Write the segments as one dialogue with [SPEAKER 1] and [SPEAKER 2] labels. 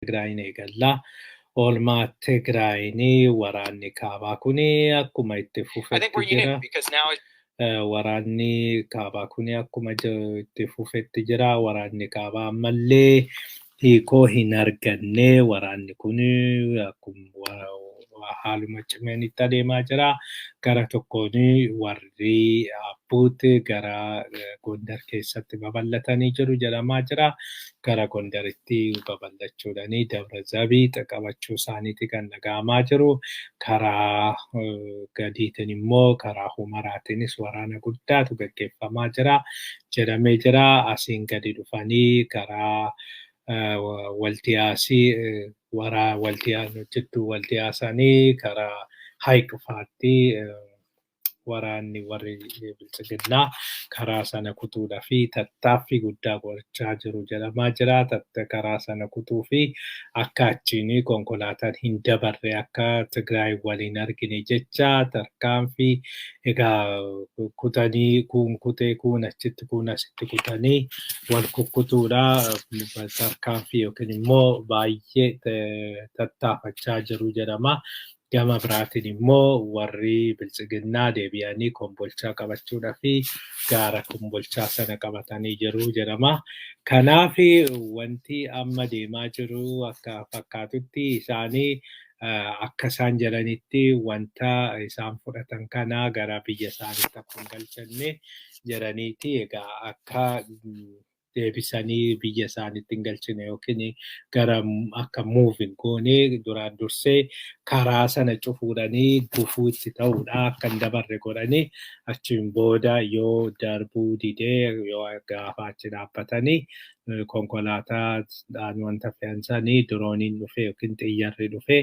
[SPEAKER 1] Tigraayin eegallaa. Oolmaa Tigraayinii waraanni kaabaa kuni akkuma itti
[SPEAKER 2] I think
[SPEAKER 1] fufetti
[SPEAKER 2] we're unique
[SPEAKER 1] jira.
[SPEAKER 2] Because now
[SPEAKER 1] Waraanni kaabaa kuni akkuma itti fufetti jira. Waraanni kaabaa ammallee hiikoo hin arganne. Waraanni kun akkuma haaluma cimeen itti adeemaa jira. Gara tokkoon warri Abbuut gara Gondar keessatti babal'atanii jiru jedhamaa jira. Gara Gondaritti babal'achuudhaanii Dabra Zabiix qabachuu isaaniiti kan dhaga'amaa jiru. Karaa gadiitiin immoo karaa Humaraatiinis waraana guddaatu gaggeeffamaa jira jedhamee jira. Asiin gadi dhufanii karaa Waldiyaasii waraa Waldiyaa jidduu Waldiyaasanii karaa Hayiq fa'aatti waraanni warri Biltsiginnaa karaa sana kutuudhaa fi tattaaffii guddaa gochaa jiru jedhamaa jira. Karaa sana kutuu fi akka achiin konkolaataan hin dabarre, akka Tigraay waliin argine jecha tarkaanfii egaa kutanii, kuun kutee, kuun achitti, kuun asitti kutanii wal kukkutuudha tarkaanfii yookiin immoo baay'ee tattaafachaa jiru jedhama. Gama biraatiin immoo warri Biltsiginnaa deebi'anii Kombolchaa qabachuudhaa fi gaara Kombolchaa sana qabatanii jiru jedhama. Kanaaf wanti amma deemaa jiru akka fakkaatutti isaanii akka isaan jedhanitti wanta isaan fudhatan kana gara biyya isaaniitti akka hin galchanne jedhaniiti. Egaa akka deebisanii biyya isaaniitti hin galchine yookiin gara akka move hin goone duraan dursee karaa sana cufuudhanii gufuu itti ta'uudha, akka hin dabarre godhanii, achiin booda yoo darbuu didee, yoo gaafa achi dhaabbatanii konkolaataadhaan wanta fe'ansanii dirooniin dhufee yookiin xiyyaarri dhufee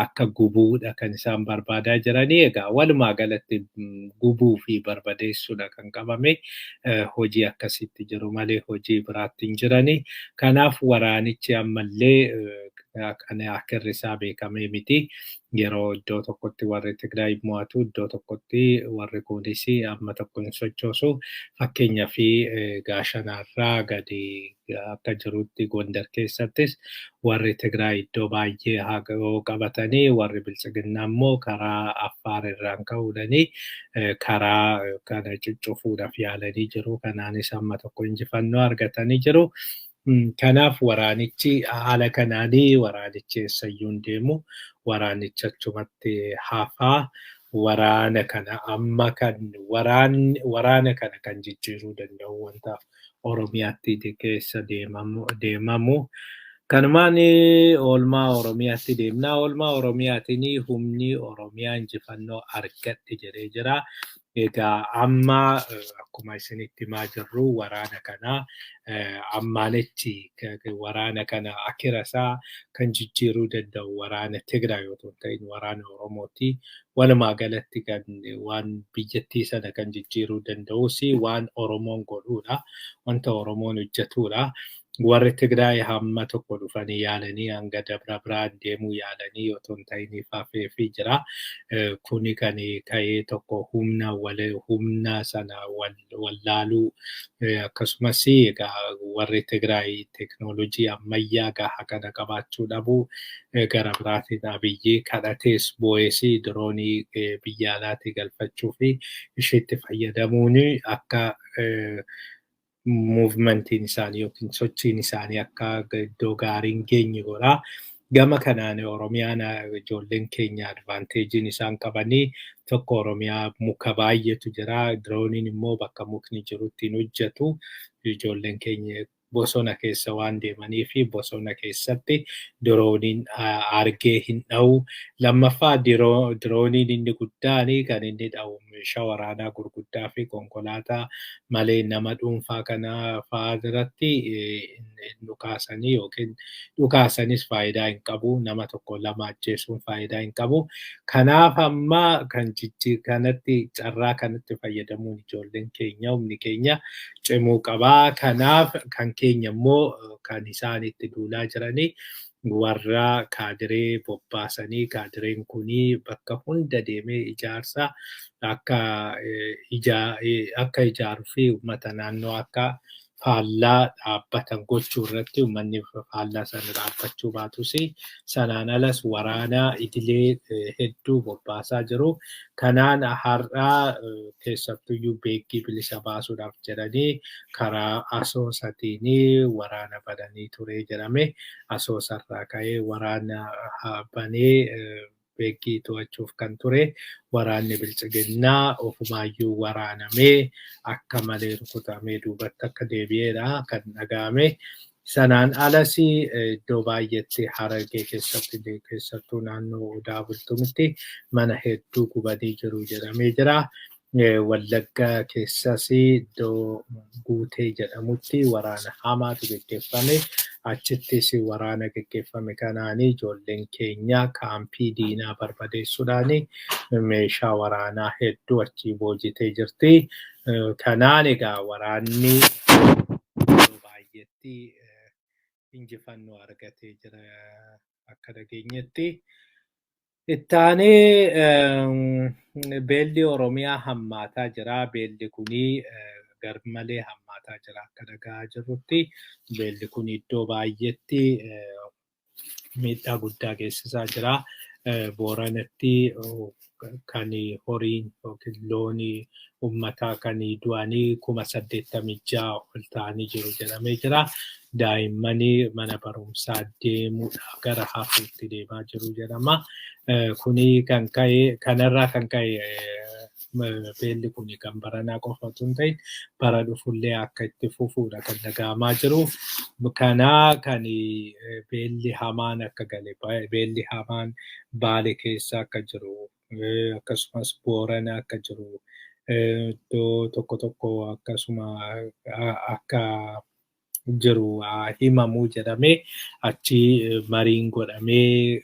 [SPEAKER 1] akka gubuudha kan isaan barbaadaa jiranii. Egaa walumaa galatti gubuu fi barbadeessuudha kan qabame. Hojii akkasitti jiru malee hojii biraatti hin jirani. Kanaaf waraanichi ammallee kan akirri isaa beekamee miti. Yeroo iddoo tokkotti warri Tigraay mo'atu, iddoo tokkotti warri kunis amma tokko hin sochoosu. Fakkeenyaa fi Gaashanaarraa gadi akka jirutti Gondar keessattis warri Tigraay iddoo baay'ee haa qabatanii, warri Biltsiginnaa immoo karaa Affaar irraan ka'uudhanii karaa kana cuccufuudhaaf yaalanii jiru. Kanaanis amma tokko injifannoo argatanii jiru. Kanaaf waraanichi haala kanaanii waraanichi eessayyuu hin deemu. Waraanichi achumatti hafaa. Waraana kana amma kan waraana kana kan jijjiiruu danda'u wanta Oromiyaatti keessa deemamu. Kanumaan oolmaa Oromiyaatti deemna. Oolmaa Oromiyaatiin humni Oromiyaa injifannoo argadhe jedhee jira. Egaa amma akkuma isinitti himaa jirru waraana kana ammaanichi waraana kana akira isaa kan jijjiiruu danda'u waraana Tigraay otoo hin ta'in waraana Oromooti. Walumaa galatti kan waan biyyattii sana kan jijjiiruu danda'us waan Oromoon godhuudha. Wanta Oromoon hojjetudha. Warri Tigraay hamma tokko dhufanii yaalanii hanga Dabra Biraan deemuu yaalanii otoo hin ta'in hafeefii jira. Kuni kan ka'ee tokko humna humna sana wallaaluu, akkasumas egaa warri Tigraay teeknooloojii ammayyaa gahaa kana qabaachuu dhabuu, gara biraatiin Abiyyi kadhatees boo'ees diroonii biyya alaatii galfachuu fi isheetti fayyadamuun akka movementiin isaanii yookiin sochiin isaanii akka iddoo gaarii hin geenye godha. Gama kanaan Oromiyaan ijoolleen keenya advantageiin isaan qabanii tokko Oromiyaa muka baay'eetu jira. Dirooniin immoo bakka mukni jirutti hin hojjetu. Ijoolleen keenya bosona keessa waan deemanii fi bosona keessatti dirooniin argee hin dha'u. Lammaffaa, dirooniin inni guddaan kan inni dha'u meeshaa waraanaa gurguddaa fi konkolaataa malee nama dhuunfaa kana fa'aa irratti dhukaasanii yookiin dhukaasanis faayidaa hin qabu. Nama tokko lama ajjeesuun faayidaa hin qabu. Kanaaf amma kan kanatti carraa kanatti fayyadamuun ijoolleen keenya, humni keenya cimuu qabaa. Kanaaf kan keenya immoo kan isaan itti duulaa jiranii warra kaadiree bobbaasanii, kaadireen kunii bakka hunda deemee ijaarsa akka ijaaru fi uummata naannoo akka faallaa dhaabbatan gochuu irratti uummanni faallaa sana dhaabbachuu baatus sanaan alas waraana idilee hedduu bobbaasaa jiru. Kanaan har'aa keessattuyyuu Beeggii bilisa baasuudhaaf jedhanii karaa Asoosatiin waraana bananii ture jedhame. Asoosarraa ka'ee waraana banee Beeggii to'achuuf kan ture waraanni bilchiginnaa ofumaayyuu waraanamee akka malee rukutamee duubatti akka deebi'eedha kan dhaga'ame. Sanaan alas iddoo baay'eetti Harargee keessatti, keessattuu naannoo Odaa Bultumitti mana hedduu gubanii jiru jedhamee jira. Wallagga keessas iddoo Guutee jedhamutti waraana hamaatu geggeeffame. Achittis waraana geggeeffame kanaan ijoolleen keenya kaampii diinaa barbadeessuudhaan meeshaa waraanaa hedduu achii boojitee jirti. Kanaan egaa waraanni iddoo baay'eetti injifannoo argatee jira akka dhageenyetti. Ittaanee beelli Oromiyaa hammaataa jira. Beelli kunii garmalee hammaataa jira akka dhaga'aa jirrutti. Beelli kun iddoo baay'eetti miidhaa guddaa geessisaa jira. Booranatti kan horiin yookiin loonii uummataa kan du'anii 86,000 ol ta'anii jiru jedhamee jira. Daa'immanii mana barumsaa deemuudhaaf gara hafuutti deemaa jiru jedhama. Kuni kan ka'e, kanarraa kan ka'e, beelli kun kan baranaa qofa otoo hin ta'in bara dhufullee akka itti fufuudha kan dhaga'amaa jiru. Kanaa kan beelli hamaan akka gale, beelli hamaan Baale keessa akka jiru, akkasumas Boorana akka jiru, iddoo tokko tokko akkasuma akka jiru himamuu jedhamee achi mariin godhamee,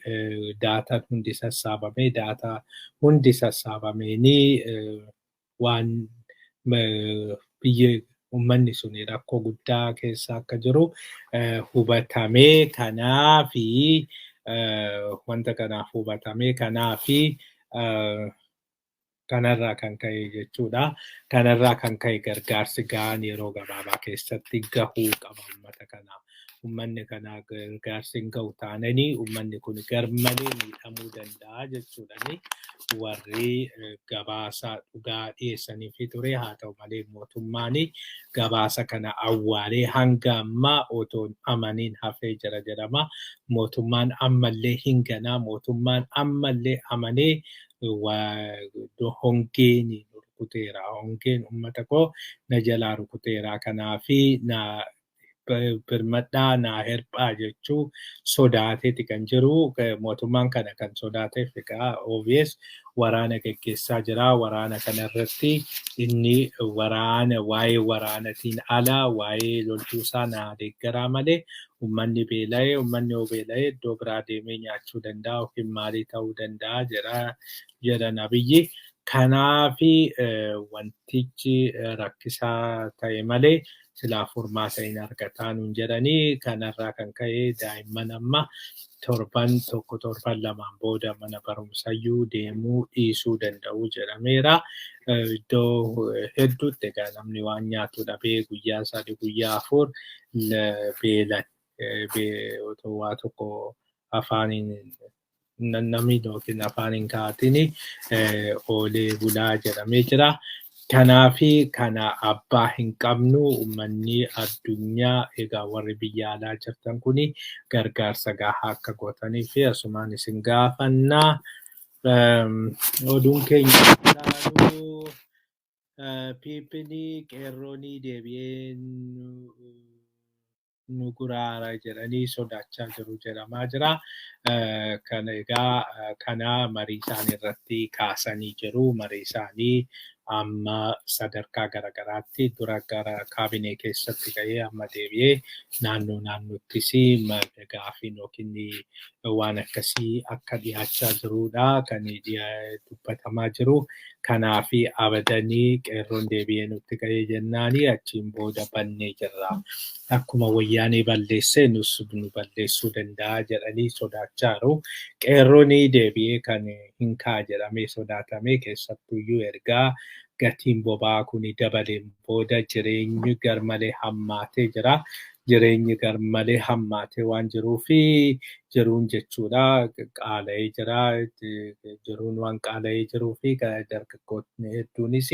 [SPEAKER 1] daataan hundi sassaabamee, daataa hundi sassaabameenii waan biyyi uummanni sun rakkoo guddaa keessa akka jiru hubatamee, kanaafi wanta kanaaf hubatamee, kanaafi kanarraa kan ka'e jechuudha. Kanarraa kan ka'e gargaarsi gahaan yeroo gabaabaa keessatti gahuu qaba uummata kanaa. Uummanni kanaa gargaarsi hin gahu taananii uummanni kun garmalee miidhamuu danda'a jechuudhani warri gabaasa dhugaa dhiyeessanii fi ture. Haa ta'u malee mootummaan gabaasa kana awwaalee hanga ammaa otoo hin amaniin hafee jira jedhama. Mootummaan ammallee hin ganaa, mootummaan ammallee amanee hongeen rukuteera. Hongeen uummata koo na jalaa rukuteera. Kanaafi na birmadhaa, naa hirphaa jechuu sodaateeti kan jiru. Mootummaan kana kan sodaateef egaa obvious waraana geggeessaa jira. Waraana kana irratti inni waraana waa'ee waraanatiin ala waa'ee loltuusaa naa deeggaraa malee uummanni beela'ee, uummanni yoo beela'ee iddoo biraa deemee nyaachuu danda'a yookiin maalii ta'uu danda'a jedha jedhan Abiyyi. Kanaafi wantichi rakkisaa ta'e malee silaa furmaata hin argataa nuun jedhanii. Kanarraa kan ka'e daa'imman amma torban tokko, torban lamaan booda mana barumsayyuu deemuu dhiisuu danda'u jedhameera. Iddoo hedduutti egaa namni waan nyaatu dhabee guyyaa 3, guyyaa 4 beelan otoo waa tokko afaaniin namni yookiin afaan hin kaa'atin oolee bulaa jedhamee jira. Kanaafi kana abbaa hin qabnu, uummanni addunyaa egaa warri biyya alaa jirtan kuni gargaarsa gahaa akka gootanii fi asumaan isin gaafannaa. Oduun keenya ilaalu PPn qeerroonii deebi'ee nu guraara jedhanii sodaachaa jiru jedhamaa jira. Kana egaa kana marii isaanii irratti kaasanii jiru. Marii isaanii amma sadarkaa garaagaraatti dura gara kaabinee keessatti ka'ee amma deebi'ee naannoo naannoottis gaafiin yookiin waan akkasii akka dhiyaachaa jirudha kan dubbatamaa jiru. Kanaafi abadanii qeerroon deebi'ee nutti ka'ee jennaani achiin booda bannee jirra. Akkuma Wayyaanee balleessee nus nu balleessuu danda'a jedhanii sodaachaa jiru. Qeerroon deebi'ee kan hin ka'a jedhamee sodaatame keessattuyyuu ergaa gatiin boba'aa kun dabaleen booda jireenyi garmalee hammaatee jira. Jireenyi garmalee hammaatee waan jiruufi jiruun jechuudha qaala'ee jira. Jiruun waan qaala'ee jiruu fi dargaggoonni hedduunis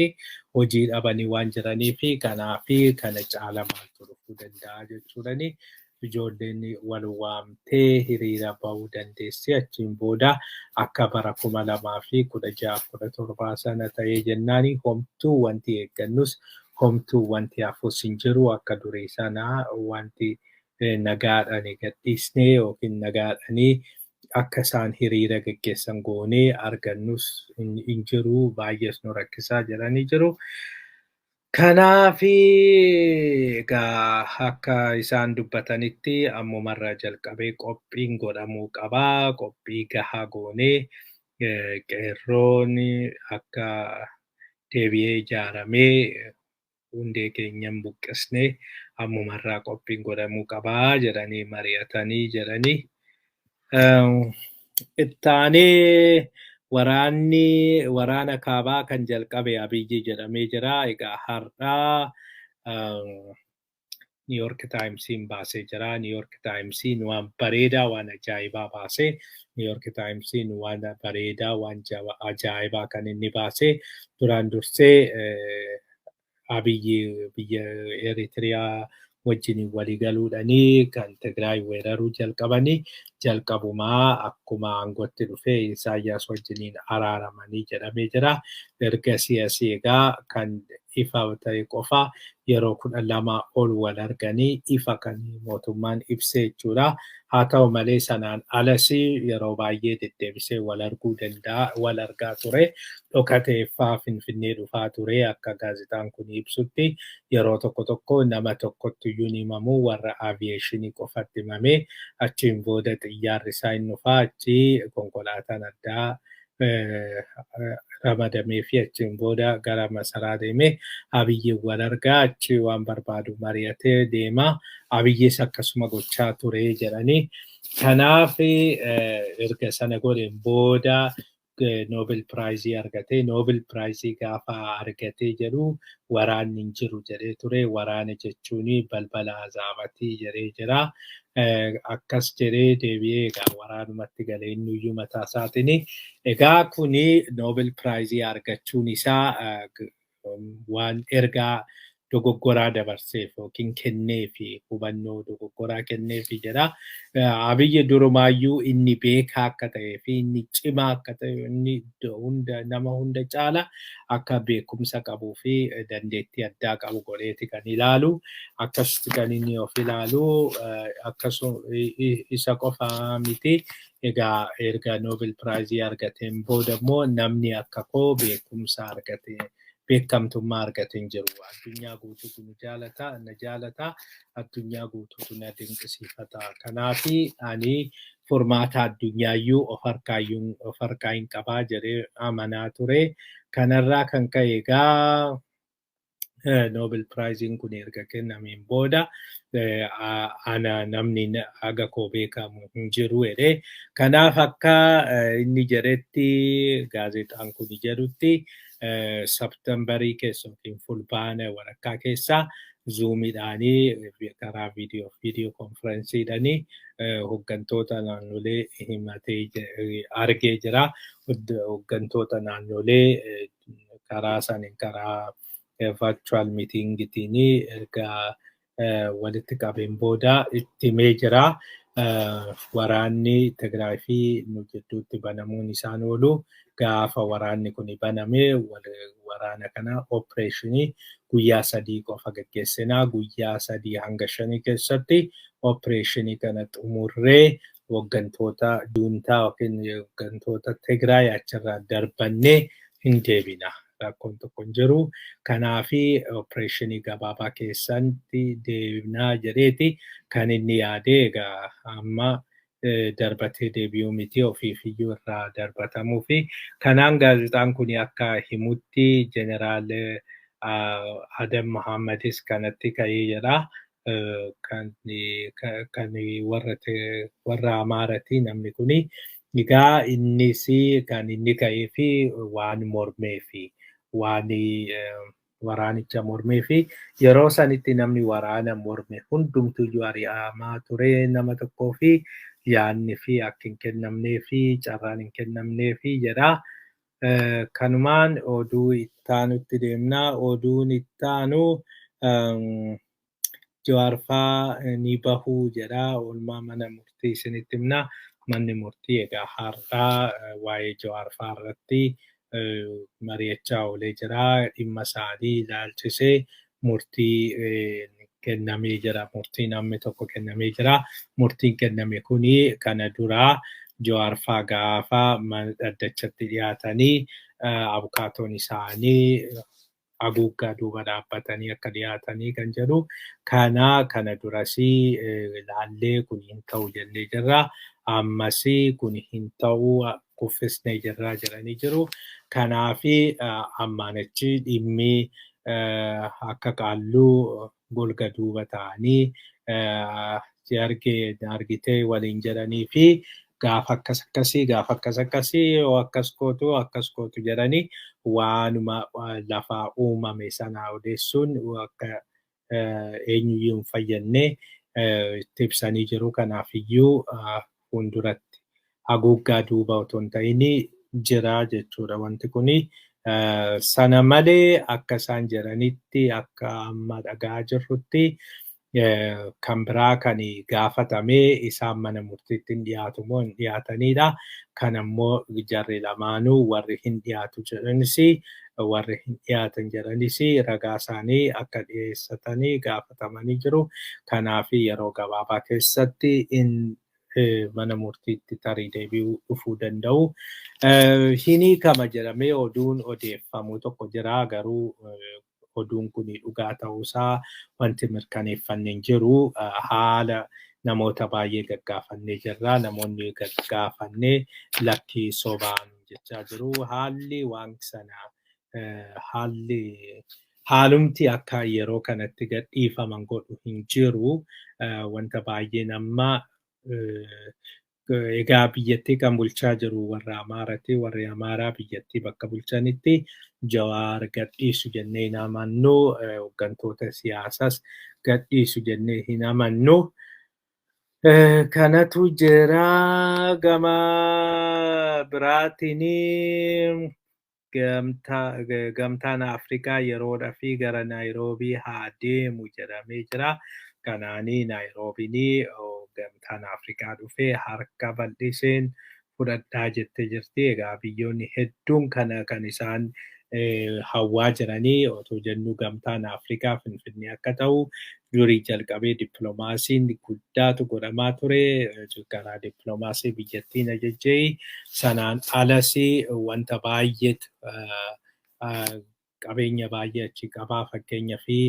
[SPEAKER 1] hojii dhabanii waan jiranii fi kanaafi kana caala maaltu dhufuu danda'a jechuudhani. Ijoolleen wal waamtee hiriira bahuu dandeessi. Achiin booda akka bara 2016, 17 sana ta'ee jennaani homtuu wanti eeggannus, homtuu wanti hafus hin jiru. Akka durii sana wanti nagaadhaan gadhiisnee yookiin nagaadhaan akka isaan hiriira geggeessan goonee argannus hin jiru, baay'ees nu rakkisaa jedhanii jiru. Kanaafi egaa akka isaan dubbatanitti ammumarraa jalqabee qophiin godhamuu qabaa. Qophii gahaa goonee qeerroon akka deebi'ee ijaaramee hundee keenya hin buqqisnee ammumarraa qophiin godhamuu qabaa jedhanii mari'atanii jedhanii. Ittaanee waraanni waraana kaabaa kan jalqabe Abiyyi jedhamee jira. Egaa har'aa New York Timesiin baasee jira. New York Timesiin waan bareedaa, waan ajaa'ibaa baasee. New York Timesiin waan bareedaa, waan ajaa'ibaa kan inni baasee duraan dursee Abiyyi biyya Eritiriyaa wajjin walii galuudhanii kan Tigraay weeraruu jalqabanii, jalqabumaa akkuma aangootti dhufee Isaayyaas wajjiniin araaramanii jedhamee jira. Ergasii asii egaa kan ifa ta'e qofa yeroo 12 ol wal arganii ifa kan mootummaan ibsee jechuudha. Haa ta'u malee sanaan alas yeroo baay'ee deddeebisee wal arguu danda'a, wal argaa ture. Dhokateeffaa Finfinnee dhufaa ture. Akka gaazexaan kun ibsutti yeroo tokko tokko nama tokkotti iyyuu hin himamu, warra aviyeeshinii qofatti himamee achiin booda xiyyaarri isaa hin dhufaa, achi konkolaataan addaa ramadamee fi achiin booda gara masaraa deemee Abiyyiin wal argaa, achi waan barbaadu mari'atee deema. Abiyyis akkasuma gochaa ture jedhanii. Kanaaf erga sana godheen booda Nobel Prize argate. Nobel Prize gaafa argatee jedhu waraanni hin jiru jedhee ture. Waraana jechuun balbala azaabatii jedhee jira. Akkas jedhee deebi'ee egaa waraanumatti galee innuyyuu mataa isaatiin. Egaa kuni Nobel Prize argachuun isaa waan ergaa dogoggoraa dabarseef yookiin kenneefi, hubannoo dogoggoraa kenneefi jedha. Abiyyi durumaayyuu inni beekaa akka ta'ee fi inni cimaa akka ta'e, inni hunda nama hunda caala akka beekumsa qabuu fi dandeettii addaa qabu godheeti kan ilaalu. Akkasitti kan inni of ilaalu akkasuma isa qofa miti. Egaa erga Nobel Prize argateen booda immoo namni akka koo beekumsa argate, beekamtummaa argate hin jiru. Addunyaa guutuutu nu jaalata, na jaalata, addunyaa guutuutu na dinqisiifata. Kanaafi ani furmaata addunyaayyuu of harkaa hin qabaa jedhee amanaa ture. Kanarraa kan ka'e egaa Nobel Prizein kun erga kennameen booda ana namni haga koo beekamu hin jiru jedhee. Kanaaf akka inni jedhetti, gaazexaan kun jedhutti, Septembarii keessa yookiin Fulbaana walakkaa keessa Zoomiidhaanii karaa viidiyoo konferensiidhaanii hooggantoota naannolee himatee argee jira. Hooggantoota naannolee karaa saniin, karaa virtual meetingitiin erga walitti qabeen booda itti himee jira. Waraanni Tigraay fi nu gidduutti banamuun isaan oolu, gaafa waraanni kun baname waraana kana opereeshinii guyyaa 3 qofa geggeessinaa, guyyaa 3 hanga 5 keessatti opereeshinii kana xumurree hooggantoota juuntaa yookiin hooggantoota Tigraay achirraa darbannee hin deebina. Rakkoon tokko hin jiru. Kanaafi opereeshinii gabaabaa keessatti deebinaa jedheeti kan inni yaade. Egaa amma darbatee deebi'uu miti, ofiif iyyuu irraa darbatamuu fi kanaan gaazexaan kun akka himutti Jeneraal Adam Mahammadis kanatti ka'ee jedha. Kan warra Amaarati namni kuni. Egaa innis kan inni ka'ee fi waan mormee fi Waan waraanicha mormee fi yeroo sanitti namni waraana morme hundumtuyyuu ari'amaa ture, nama tokkoo fi yaadni fi akka hin kennamnee fi carraan hin kennamnee fi jedha. Kanumaan oduu ittaanutti deemna. Oduun ittaanu Jawaar faa ni bahuu jedha. Oolmaa mana murtii isinitti himna. Manni murtii egaa har'aa waa'ee Jawaar faa irratti mari'achaa oolee jira. Dhimma isaanii ilaalchisee murtii kennamee jira. Murtiin namni tokko kennamee jira. Murtiin kenname kuni kana duraa Jawaar faa gaafa dhaddachatti dhiyaatanii abukaatoon isaanii haguuggaa duuba dhaabbatanii akka dhiyaatanii kan jedhu kana durasii ilaallee kun hin ta'u jennee jirra. Ammasii kun hin ta'u, kuffisnee jirra jedhanii jiru. Kanaafi ammaan achi dhimmi akka qaalluu golga duuba ta'anii si argee argitee waliin jedhanii fi gaafa akkas akkasii, gaafa akkas akkasii, yoo akkas gootu akkas gootu jedhanii waanuma lafaa uumame sana odeessuun akka eenyuyyuu hin fayyadne itti ibsanii jiru. Kanaafiyyuu fuulduratti haguuggaa duuba otoo hin ta'in jira jechuudha wanti kuni. Sana malee akka isaan jedhanitti, akka amma dhagaa jirrutti, kan biraa kan gaafatamee isaan mana murtiitti hin dhiyaatu moo hin dhiyaatanidha. Kan ammoo jarri lamaanuu warri hin dhiyaatu jedhanis, warri hin dhiyaatan jedhanis ragaa isaanii akka dhiyeessatanii gaafatamanii jiru. Kanaaf yeroo gabaabaa keessatti mana murtiitti tarii deebi'uu dhufuu danda'u. Hin hiikama jedhamee oduun odeeffamu tokko jira, garuu oduun kun dhugaa ta'uusaa wanti mirkaneeffanne hin jiru. Haala namoota baay'ee gaggaafannee jirra. Namoonni gaggaafannee lakkii sobaan jechaa jiru. Haalli waan sana haalli haalumti akka yeroo kanatti gadhiifaman godhu hin jiru. Wanta baay'een amma egaa biyyattii kan bulchaa jiru warra Amaaraati. Warri Amaaraa biyyattii bakka bulchanitti Jawaar gadhiisu jennee hin amannu. Hooggantoota siyaasaas gadhiisu jennee hin amannu. Kanatu jira. Gama biraatiin gamtaan Afrikaa yeroodhaa fi gara Naayiroobii haa deemu jedhamee jira. Kanaanii Naayiroobiin gamtaan Afrikaa dhufee harka bal'iseen fudhadhaa jettee jirti. Egaa biyyoonni hedduun kana kan isaan hawwaa jiranii otoo jennu, gamtaan Afrikaa Finfinnee akka ta'u durii jalqabee dippiloomaasiin guddaatu godhamaa ture. Karaa dippiloomaasii biyyattiin ajajjee sanaan alas wanta baay'eetu qabeenya baay'ee achi qabaa, fakkeenya fi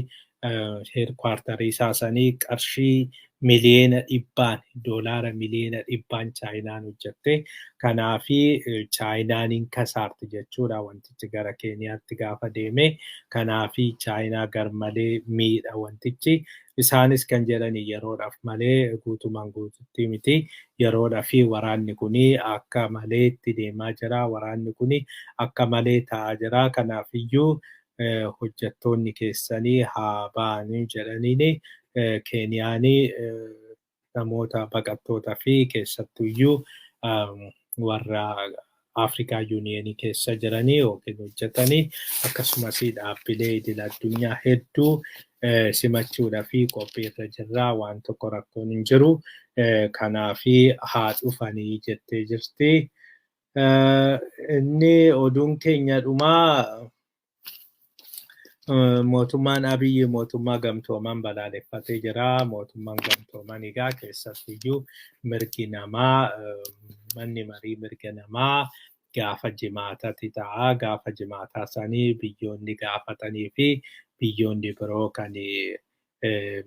[SPEAKER 1] headquarterii isaa sanii qarshii miliyoona 100n, doolaara miliyoona 100n Chaayinaan hojjette. Kanaafi Chaayinaan hin kasaarti jechuudha wantichi gara Keeniyaatti gaafa deeme. Kanaafi Chaayinaa garmalee miidha wantichi. Isaanis kan jedhani yeroodhaaf malee guutumaan guututti miti. Yeroodhaaf fi waraanni kuni akka malee itti deemaa jira. Waraanni kuni akka malee ta'aa jira. Kanaafiyyuu hojjettoonni keessanii haa ba'anii jedhaniini Keeniyaanii namoota baqattootaa fi keessattuyyuu warra Afrikaa Yuuniyeenii keessa jiranii yookiin hojjetanii, akkasumas dhaabbilee idil addunyaa hedduu simachuudhaa fi qophiirra jirra, waan tokko rakkoon hin jiru, kanaafi haa dhufanii jettee jirti. Inni oduun keenya dhumaa, mootummaan Abiyyi mootummaa gamtooman balaaleffatee jira. Mootummaan gamtooman egaa keessattiyyuu mirgi namaa, manni marii mirga namaa gaafa jimaatatti ta'a. Gaafa jimaataa sanii biyyoonni gaafatanii fi biyyoonni biroo kan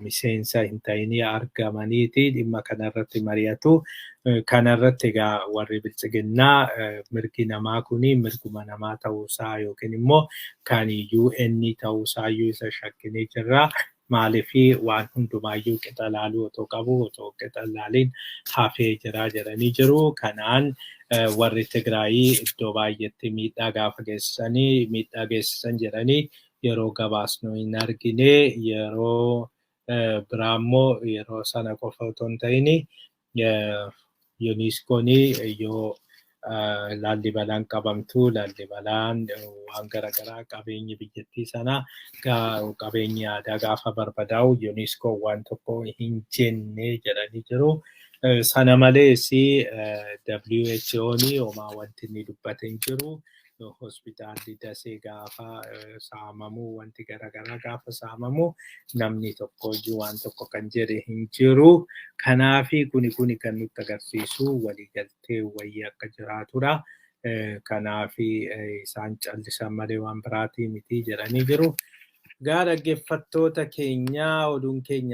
[SPEAKER 1] miseensa hin ta'inii argamaniiti dhimma kanarratti mari'atu. Kanarratti egaa warri biltsiginnaa mirgi namaa kuni mirguma namaa ta'uusaa yookiin immoo kan UN ta'uusaayyuu isa shakkinee jirra. Maaliifii waan hundumaayyuu qixa laaluu otoo qabu otoo qixa laaliin hafee jira jedhanii jiru. Kanaan warri Tigraayii iddoo baay'eetti miidhaa gaafa geessisanii miidhaa geessisan jedhanii yeroo gabaasnu hin argine. Yeroo biraa immoo yeroo sana qofa otoo hin ta'in UNESCOon yoo Laallibalaan qabamtu, Laallibalaan waan garaagaraa, qabeenyi biyyattii sanaa, qabeenyi aadaa gaafa barbadaa'u UNESCOon waan tokko hin jenne jedhanii jiru. Sana malees WHO'n homaa wanti inni dubbate hin jiru. Hospitaalli Dasee gaafa saamamu, wanti garaagaraa gaafa saamamu, namni tokkoyyuu waan tokko kan jedhe hin jiru. Kanaafi kuni kan nutti agarsiisu waliigaltee wayii akka jiraatudha. Kanaafi isaan callisan malee waan biraatii miti jedhanii jiru. Gaa dhaggeeffattoota keenya, oduun keenya